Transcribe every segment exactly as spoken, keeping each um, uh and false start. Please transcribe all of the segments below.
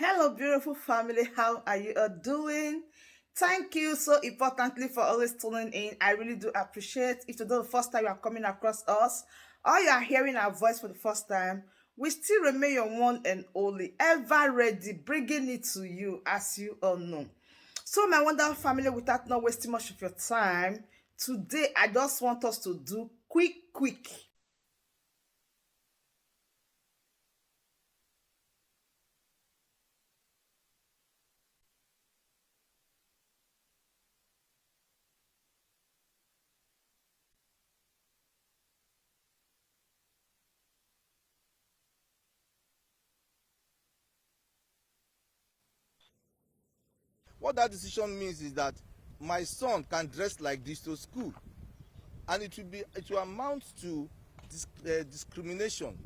Hello, beautiful family. How are you all doing? Thank you so importantly for always tuning in. I really do appreciate. If today the first time you are coming across us, or you are hearing our voice for the first time, we still remain your one and only, ever ready, bringing it to you, as you all know. So, my wonderful family, without not wasting much of your time, today I just want us to do quick, quick. What that decision means is that my son can dress like this to school, and it will be, it will amount to dis- uh, discrimination.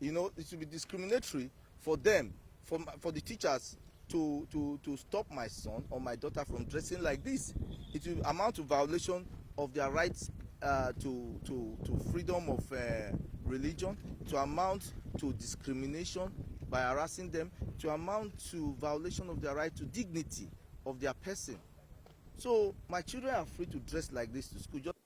You know, it will be discriminatory for them, for my, for the teachers to to to stop my son or my daughter from dressing like this. It will amount to violation of their rights uh, to to to freedom of uh, religion, to amount to discrimination by harassing them, to amount to violation of their right to dignity of their person. So my children are free to dress like this to school. Just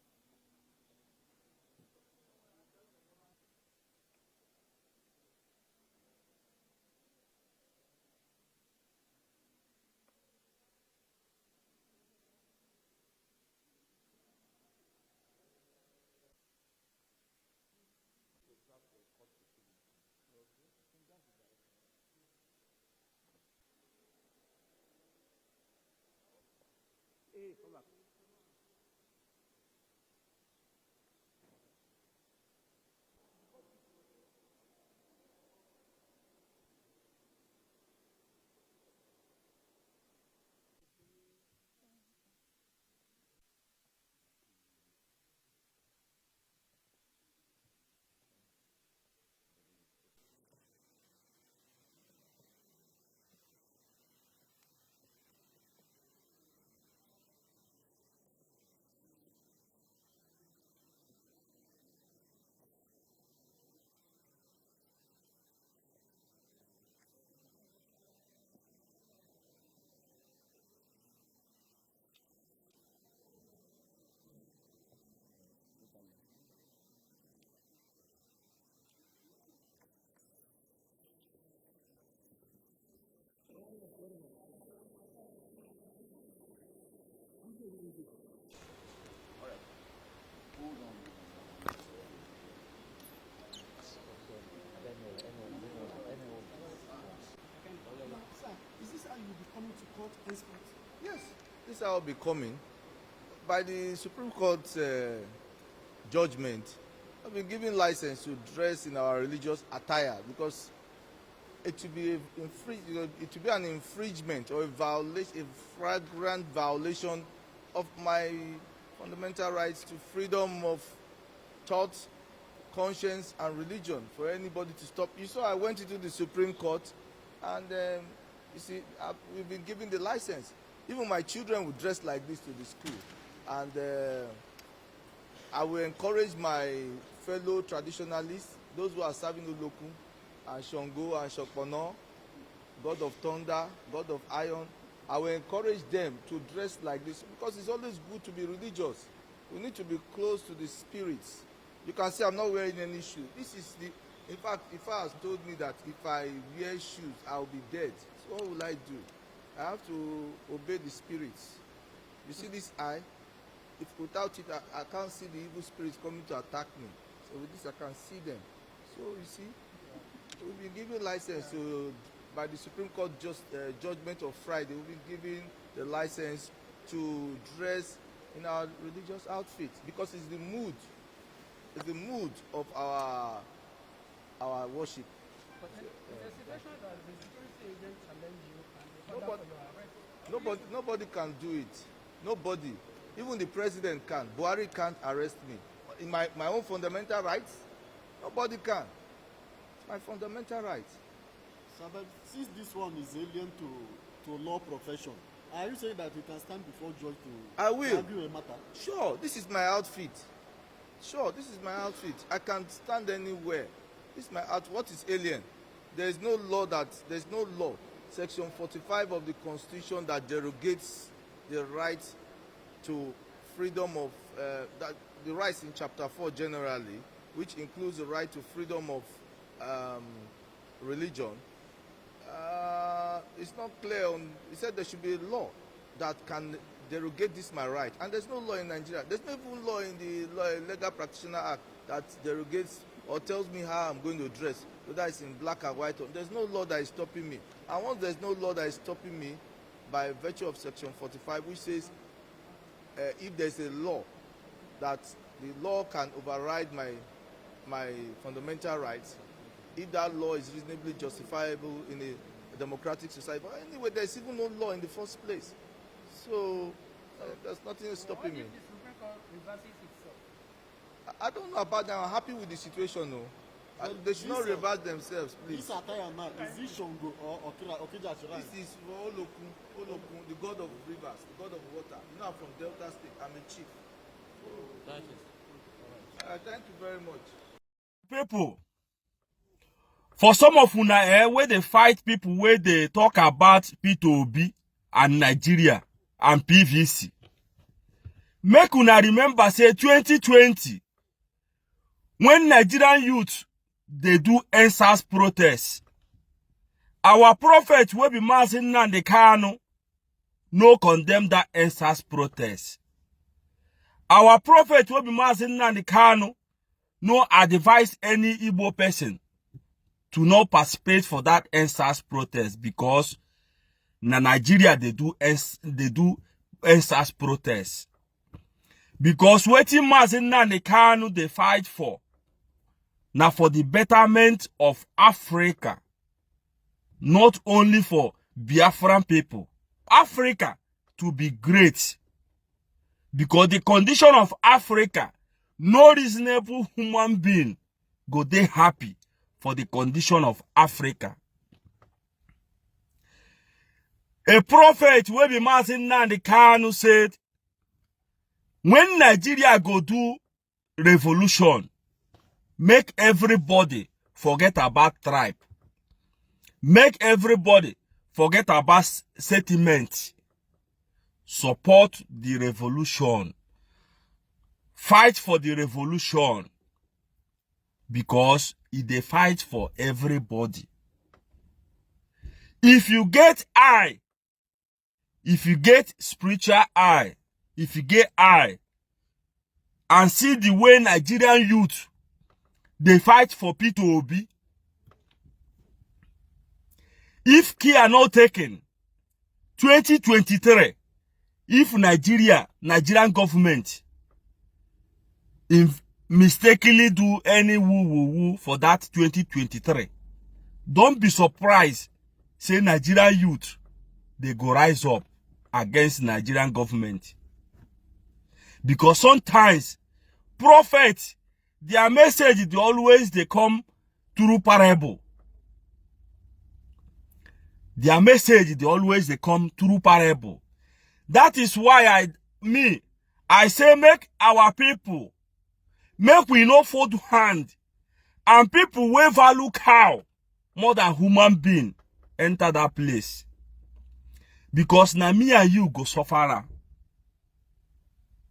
Sir, is this how you will be coming to court henceforth? Yes, this I'll be coming. By the Supreme Court uh, judgment, I've been given license to dress in our religious attire because it will be a infringe, it will be an infringement or a violation, a flagrant violation of my fundamental rights to freedom of thought, conscience, and religion for anybody to stop you. So I went into the Supreme Court, and um, you see, I, we've been given the license. Even my children will dress like this to the school, and uh, I will encourage my fellow traditionalists, those who are serving Olokun and Shango and Shokpono, God of thunder, God of iron. I will encourage them to dress like this because it's always good to be religious. We need to be close to the spirits. You can see I'm not wearing any shoe. This is the, in fact, if I has told me that if I wear shoes, I'll be dead. So what will I do? I have to obey the spirits. You see this eye? If without it, I, I can't see the evil spirits coming to attack me. So with this, I can see them. So you see, we've been given license to, by the Supreme Court just, uh, judgment of Friday, we've been given the license to dress in our religious outfit because it's the mood, it's the mood of our our worship. But the situation that the security agent challenge you and the order Nobody- for your arrest. Nobody, nobody can do it. Nobody, even the president can. Buhari can't arrest me. In my, my own fundamental rights, nobody can. It's my fundamental rights. Sir, but since this one is alien to, to law profession, are you saying that you can stand before judge to, I will. to argue a matter? Sure, this is my outfit. Sure, this is my outfit. I can stand anywhere. This is my out. What is alien? There is no law that, there's no law, section forty-five of the constitution that derogates the right to freedom of, uh, that, the rights in chapter four generally, which includes the right to freedom of, um, religion. Uh, it's not clear on, he said there should be a law that can derogate this my right. And there's no law in Nigeria. There's no even law in the law, Legal Practitioner Act that derogates or tells me how I'm going to dress, whether it's in black and white. Or, there's no law that is stopping me. And once there's no law that is stopping me, by virtue of section forty-five, which says, uh, if there's a law that the law can override my, my fundamental rights, if that law is reasonably justifiable in a democratic society. But anyway, there's even no law in the first place. So, uh, there's nothing stopping me. What if the Supreme Court reverses itself? I, I don't know about that. I'm happy with the situation, though. Uh, they should not reverse themselves, please. This attire now, is it Shango or Okija Shrine? This is for Olokun, Olokun, the god of rivers, the god of water. You know, I'm from Delta State. I'm a chief. Thank you. Uh, thank you very much. People, for some of una, eh, wey dey fight people wey dey talk about Peter Obi and Nigeria and P V C, make una remember say twenty twenty, when Nigerian youth dey do EndSARS protest, our prophet wey be Mazi Nnamdi Kanu no condemn that EndSARS protest. Our prophet wey be Mazi Nnamdi Kanu no advise any Igbo person to not participate for that EndSARS protest, because na Nigeria dey do EndS-, dey do EndSARS protest. Because wetin Mazi Nnamdi Kanu dey fight for na for the betterment of Africa, not only for Biafran people. Africa to be great, because the condition of Africa, no reasonable human being go dey happy for the condition of Africa. A prophet wey be Mazi Nnamdi Kanu said, when Nigeria go do revolution, make everybody forget about tribe, make everybody forget about s-, sentiment, support the revolution, fight for the revolution, because e dey fight for everybody. If you get eye, if you get spiritual eye, if you get eye and see the way Nigerian youth dey fight for Peter Obi, if care no taken, twenty twenty-three, if Nigeria, Nigerian government in mistakenly do any woo woo woo for that twenty twenty-three, don't be surprised say Nigerian youth dey go rise up against Nigerian government. Because sometimes prophet, their message dey always dey come through parable. Their message dey always dey come through parable. That is why I, me, I say make our people, make we no fold hand, and people wey value cow more than human being enter that place. Because na me and you go suffer am.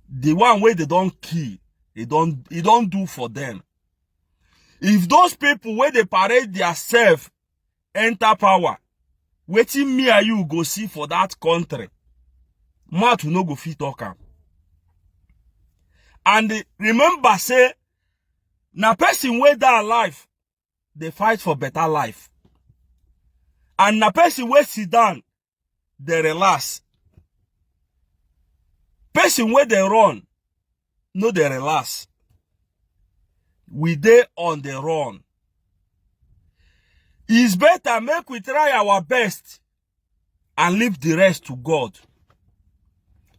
The one wey they don kill, e don, e don do for them. If those people wey dey parade their self enter power, wetin me and you go see for that country, mouth no go fit talk am. And remember say, na person wey dey alive dey fight for better life, and na person wey sit down dey relax. Person wey dey run no dey relax. We dey on the run. It's better make we try our best and leave the rest to God.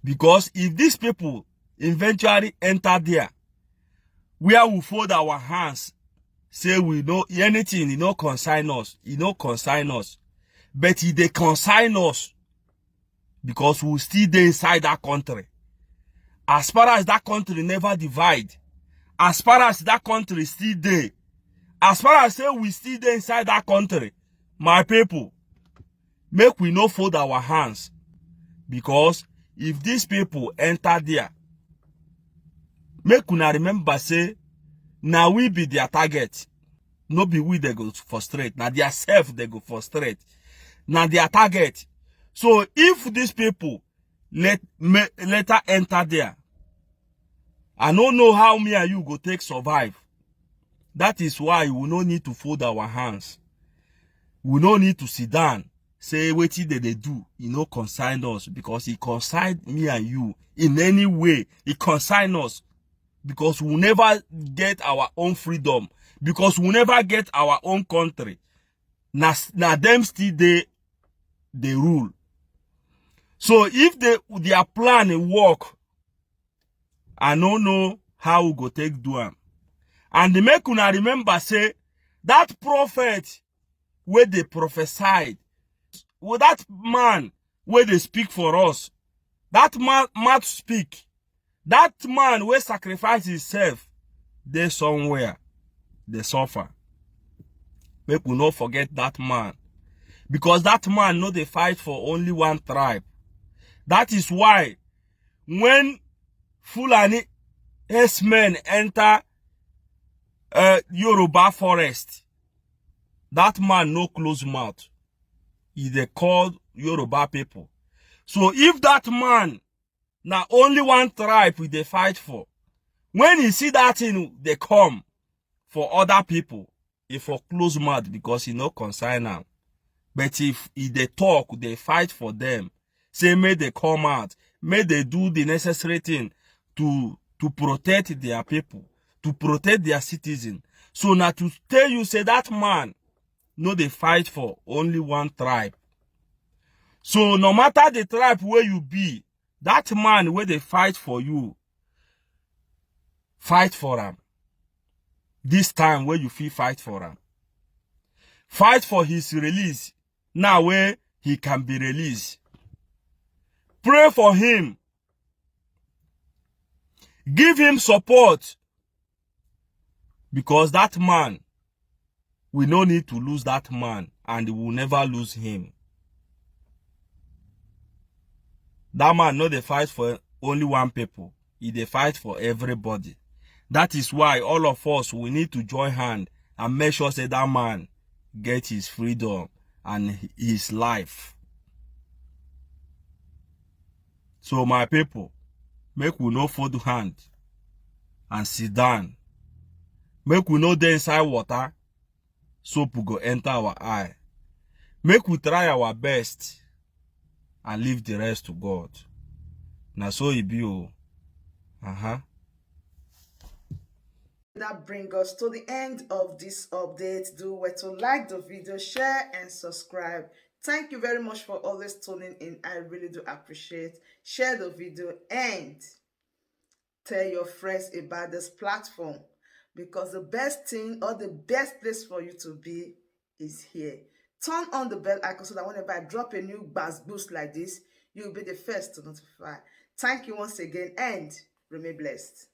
Because if these people eventually enter there, where we fold our hands, say we know anything, e no concern us, e no concern us. But e dey concern us, because we still dey inside that country. As far as that country never divide, as far as that country still dey, As far as say we still dey inside that country, my people, make we no fold our hands, because if these people enter there, make una remember say na we be their target. No be we dey go frustrate, na their self dey go frustrate, na their target. So if these people let me later enter there, I no know how me and you go take survive. That is why we no need to fold our hands. We no need to sit down say wetin dem dey do, e no concern us, because e concern me and you in any way. E concern us because we never get our own freedom, because we never get our own country. Na na dem still dey dey rule. So if they their plan dey work, I no know how we go take do am. And make una remember say that prophet wey dey prophesied, with that man wey dey speak for us, that man mouth speak, that man wey sacrifice himself dey somewhere dey suffer. Make we no forget that man, because that man no dey fight for only one tribe. That is why when Fulani herdsmen enter uh, Yoruba forest, that man no close mouth. He dey call Yoruba people. So if that man na only one tribe we dey fight for, when he see that thing dey come for other people, he for close mouth because he no concern am. But if he dey talk, dey fight for them, say make they come out, make they do the necessary thing to to protect their people, to protect their citizen. So na to tell you say that man no dey fight for only one tribe. So no matter the tribe where you be, that man where they fight for you, fight for him. This time where you feel fight for him, fight for his release now where he can be released. Pray for him. Give him support, because that man, we no need to lose that man, and we will never lose him. That man no dey fight for only one people. He dey fight for everybody. That is why all of us, we need to join hand and make sure say that man get his freedom and his life. So my people, make we no fold hand and sit down. Make we no dey inside water, soap go enter our eye. Make we try our best and leave the rest to God. Na so e be o. Uh-huh. That brings us to the end of this update. Do well to like the video, share and subscribe. Thank you very much for always tuning in. I really do appreciate. Share the video and tell your friends about this platform, because the best thing or the best place for you to be is here. Turn on the bell icon so that whenever I drop a new buzz boost like this, you'll be the first to notify. Thank you once again and remain blessed.